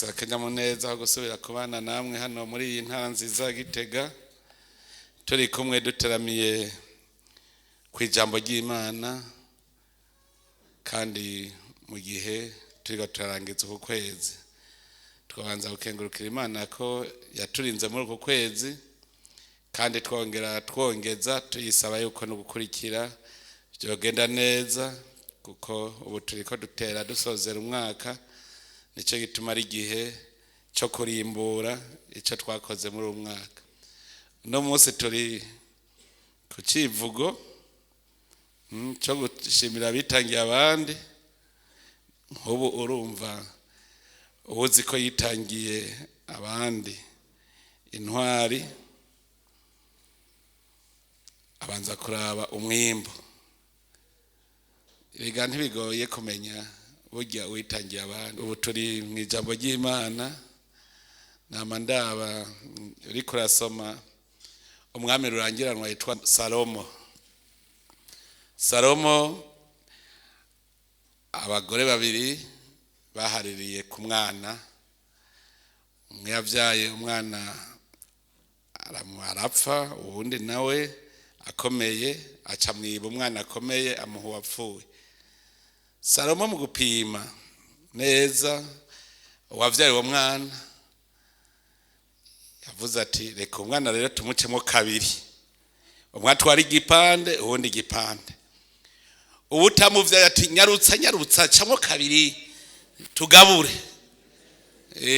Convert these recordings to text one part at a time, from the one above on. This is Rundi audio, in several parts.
Ndafise akanyamuneza ko gusubira kubana namwe hano muri iyi ntara nziza ya Gitega, turi kumwe duteramiye ku ijambo ry'Imana, kandi mu gihe turiko turarangiza uku kwezi twabanza gukengurukira Imana ko yaturinze muri uku kwezi, kandi twongera twongeza tuyisaba yuko no gukurikira byogenda neza, kuko ubu turiko dutera dusozera umwaka. Nicyo gituma ari igihe cyo kurimbura icyo twakoze muri uyu mwaka. Uno munsi turi ku civugo cyo gushimira abitangiye abandi. Nk'ubu urumva uwuzi ko yitangiye abandi, intwari abanza kuraba umwimbu. Ibiga ntibigoye kumenya burya witangiye abandi. Ubu turi mu ijambo ry'Imana, nama ndaba uriko urasoma umwami rurangiranwa yitwa Salomo. Salomo, abagore babiri bahaririye ku mwana umwe. Yabyaye umwana arapfa, uwundi nawe akomeye aca mwiba umwana akomeye, amuha uwapfuye. Salomo mu gupima neza uwavyaye uwo mwana yavuze ati: "Reka umwana rero tumucemo kabiri, umwe atwara igipande, uwundi igipande." Uwutamuvyaye ati: "Nyarutsa, nyarutsa, camwo kabiri tugabure,"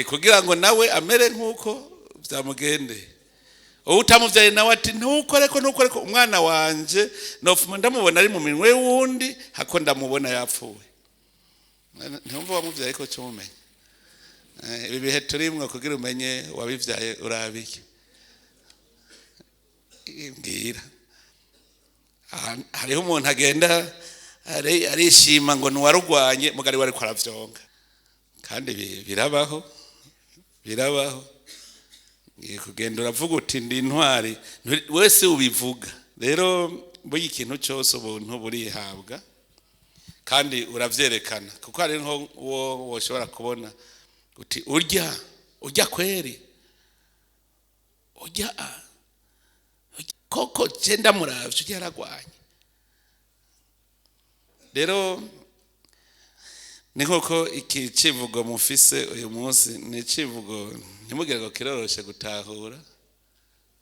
kugira ngo nawe amere nk'uko vyamugendeye. Uwutamuvyaye nawe ati: "Ntukoreko, ntukoreko, umwana wanje nofuma ndamubona ari mu minwe y'uwundi hako ndamubona yapfuye." Ntiwumva wamuvyaye ko cyo mumenya. Ibi bihe turimwo, kugira umenye wabivyaye urabike mbwira. Hariho umuntu agenda arishima ngo nuwarugwanye, mugari we ariko aravyonga. Kandi birabaho, birabaho. Ngiye kugenda uravuga uti: "Ndi intwari," wese ubivuga. Rero burya ikintu cyose ubuntu burihabwa, kandi uravyerekana, kuko hari nko uwo woshobora kubona uti: "Urya, urya kweri, urya koko je ndamuravye, urya yaragwanye." Rero ni nk'uko iki civugo mufise uyu munsi ni icivugo, ntimugire ngo kiroroshe gutahura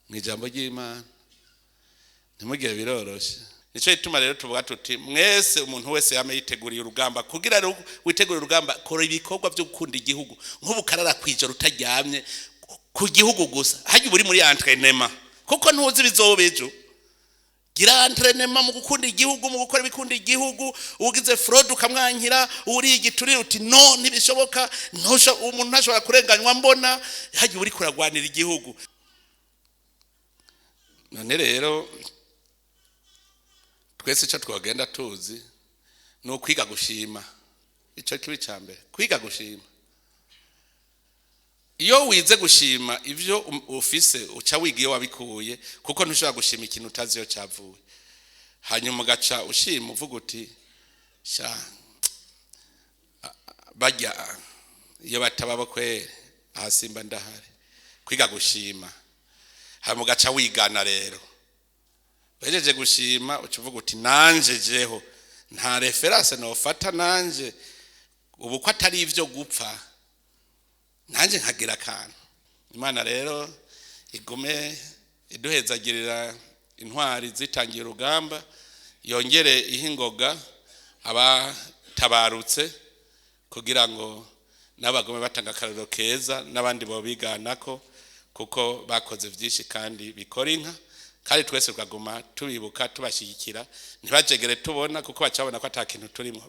mu ijambo ry'Imana, ntimugire biroroshe. Nicyo gituma rero tuvuga tuti: mwese, umuntu wese yame yiteguriye urugamba. Kugira rero witegure urugamba, kora ibikorwa byo gukunda igihugu. Nk'ubu karara kwijoro utaryamye ku gihugu gusa, hajya uba uri muri entraînement, kuko ntuzi ibizoba ejo. Gira entraînement mu gukunda igihugu, mu gukora ibikunda igihugu. Ugize fraude ukamwankira, uriye igiturire uti: "No, ntibishoboka, umuntu ntashobora kurenganywa mbona." Hajya uri kuragwanira igihugu. None rero twese icyo twagenda tuzi ni ukwiga gushima. Icyo kibi cya mbere, kwiga gushima. Iyo wize gushima ibyo ufise, uca wiga iyo wabikuye, kuko ntushobora gushima ikintu utazi iyo cyavuye. Hanyuma ugaca ushima uvuga uti: "Sha, bajya iyo bataba bo kweri ahasimba ndahari." Kwiga gushima, hanyuma ugaca wigana. Rero uhejeje gushima, uca uvuga uti: "Nanje jeho nta référence nofata, nanje ubu ko atari ibyo gupfa, nanjye nkagira akantu." Imana rero igume iduhezagirira intwari zitangiye urugamba, yongere iha ingoga abatabarutse, kugira ngo n'abagome batanga akarorero keza n'abandi bobiganako, kuko bakoze byinshi kandi bikora inka. Kandi twese tukaguma tubibuka, tubashyigikira, ntibajegere tubona, kuko bacabona ko ata kintu turimo.